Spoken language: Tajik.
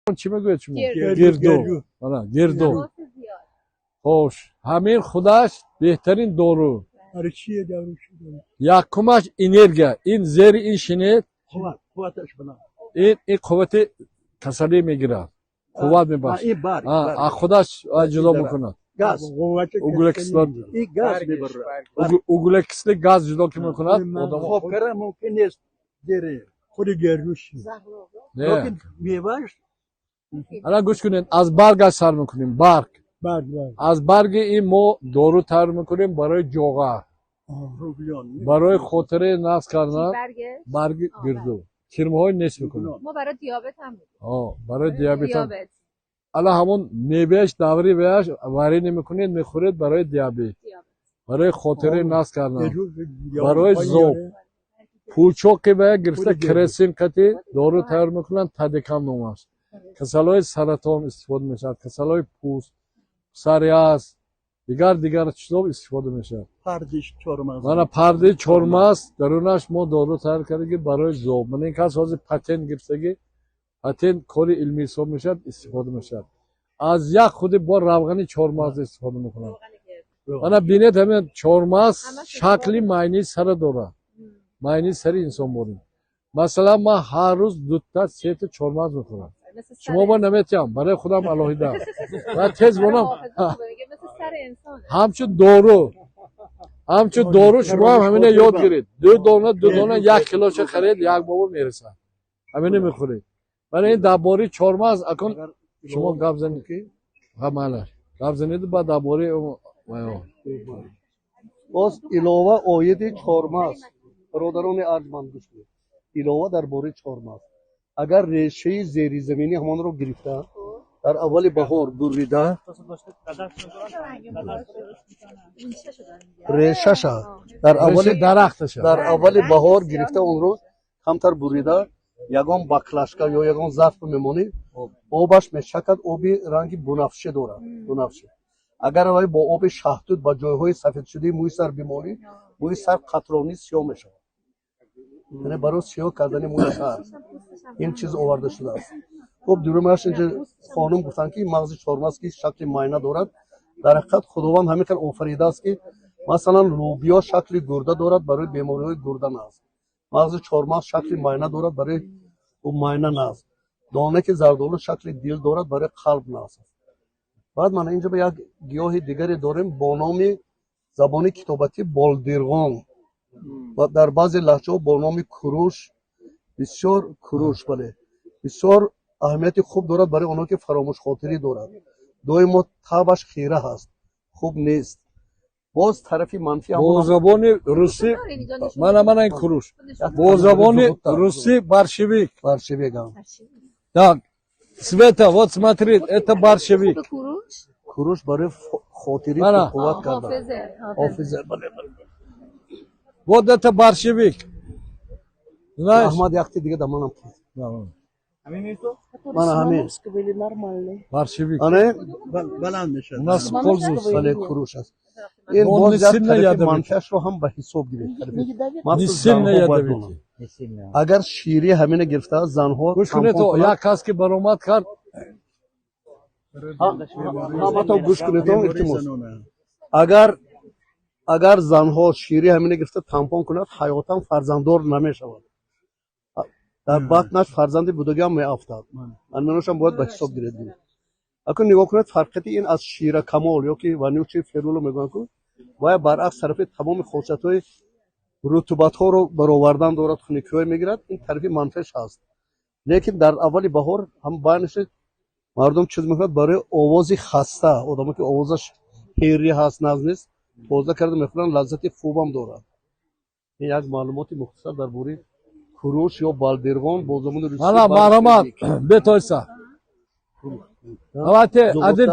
Чӣ мегӯяд шумо? Герду. Гирду, ана гирду. Хош, ҳамин худаш беҳтарин дору. Барои чие дору чӣ дору? Якумаш энергия. Ин зери ин шинед. Қувват, қувваташ баланд. Ин қуввати касалӣ мегирад, қувват мебахшад. Ин барг. А худаш ҷудо мекунад. Газ. Қуввати. Углекислот. Ин газ мебарад. Углекислый газ ҷудо ки мекунад одам. Хоб кардан мумкин нест зери. Худи герду чӣ? Не. Лекин меваш. Ана, гӯш кунед, аз баргаш сар мекунем, барг. Барг, барг. Аз барги ин мо дору тайёр мекунем барои ҷоға, Рублён. барои хотираи нақс кардан. برگش. Барги гирду кирмаҳои нест мекунад. ما برای دیابت هم میدیم. Барои диабетам. دیابت. Ала, ҳамон мевааш, даври ваяш варенье мекунед, мехӯред, барои диабет. دیابت. Барои хотираи нақс кардан. Герду. Барои зоб. Пучоқи вая гирифта, Худи герду. Керосин қати дору тайёр мекунанд, тадикам номаш. Касалҳои саратон истифода мешавад, касалҳои пӯст, псориаз, дигар дигар чизо истифода мешавад. Пардиш чормағз. Мана, парди чормағз дарунаш мо дору тайёр кардагӣ барои зоб. Мана, ин кас ҳозир патент гирифтагӣ, патент кори илмӣ ҳисоб мешавад, истифода мешавад. Аз як худи бо равғани чормағз истифода мекунанд. Мана, бинед, ҳамин чормағз шакли майни сара дорад, майни сари инсон борем. Масалан, ман ҳар рӯз дута, сета чормағз мехӯрам. مثل سر. Шумо ба наметиҳам, барои худам алоҳида ва тез монам. حافظه خوبه. میگه مثل سر انسانه. Ҳамчун дору шумо ҳам ҳамина ёд гиред. Ду дона, ду дона, як килоша харед, як бобо мерасад, ҳамина мехӯред. Мана, ин дар бораи чормағз. Акун шумо гап занед, ҳа, майла, гап занеду баъд дар бораи. Боз илова оиди чормағз, бародарони арҷманд, гӯш кунед. Илова дар бораи чормағз, агар решаи зеризаминӣ ҳамонро гирифта, дар аввали баҳор бурида, решаша дар аввали дарахташа. Дар аввали баҳор гирифта, онро камтар бурида, ягон баклажка ё ягон зарф мемонӣ, обаш мешакад, оби ранги бунафше дорад, бунафше. Агар вай бо оби шаҳтут ба ҷойҳои сафедшудаи мӯи сар бимолӣ, мӯи сар қатронӣ сиёҳ мешавад. Яъне барои сиёҳ кардани мӯи сар ин чиз оварда шудааст. Хуб, дурумаш инҷа хонум гуфтанд, ки мағзи чормағз, ки шакли майна дорад, дар ҳақиқат Худованд ҳамин хел офаридааст, ки масалан лӯбиё шакли гурда дорад, барои бемориҳои гурда нағз. Мағзи чормағз шакли майна дорад, барои майна нағз. Донаки зардолу шакли дил дорад, барои қалб нағз аст. Баъд мана инҷа ба як гиёҳи дигаре дорем бо номи забони китобатӣ болдирғон ва дар баъзе лаҳҷаҳо бо номи куруш. Бисёр куруш, бале, бисёр аҳамияти хуб дорад барои онҳо, ки фаромӯшхотирӣ дорад, доимо табаш хира ҳаст, хуб нест. Боз тарафи манфӣ. Бо забони русӣ, мана ин куруш, бо забони русӣ борщевик. Борщевик. Так, Света, вот смотри, это борщевик. куруш. Куруш барои хотирӣ Мана. қувват кардан. حافظه. Ҳофиза, бале. Вот это борщевик, знаешь? Раҳмат, якти дига да манам. Мана ҳамин. Были нормальные. Борщевик. Ане. Баланд мешавад. У нас пользуются. Бале, куруш аст ин. Он Боз не як сильно тарафи ядовитый. манфиашро ҳам ба ҳисоб гиред. Не ядовитый. Не Махсус сильно занҳо бояд ядовитый. донанд. Агар шири ҳамина гирифта, занҳо Гӯш кунед, тампон кунанд. як кас ки баромад кард. Ҳаматон гӯш кунедон, илтимос. Агар занҳо шири ҳамина гирифта тампон кунад, ҳаётан фарзанддор намешавад, дар батнаш фарзанди будагиам меафтад. Анманошам бояд ба ҳисоб гиред. Акун нигоҳ кунед, фарқияти ин аз шира камол ё ки вонючий ферула мегӯянд ку, вая баръакс тарафи тамоми хосиятҳои рутубатҳоро баровардан дорад, хунукиҳое мегирад. Ин тарафи манфиаш ҳаст. Лекин дар аввали баҳор ҳам байнаши мардум чиз мекунад барои овози хаста, одамо ки овозаш ҳирӣ ҳаст, нағз нест, тоза карда мехӯранд, лаззати хубам дорад. Ин як маълумоти мухтасар дар бораи куруш ё балдирғон, бо забони русӣ. Мана, марҳамат, бетойса. Давайте один.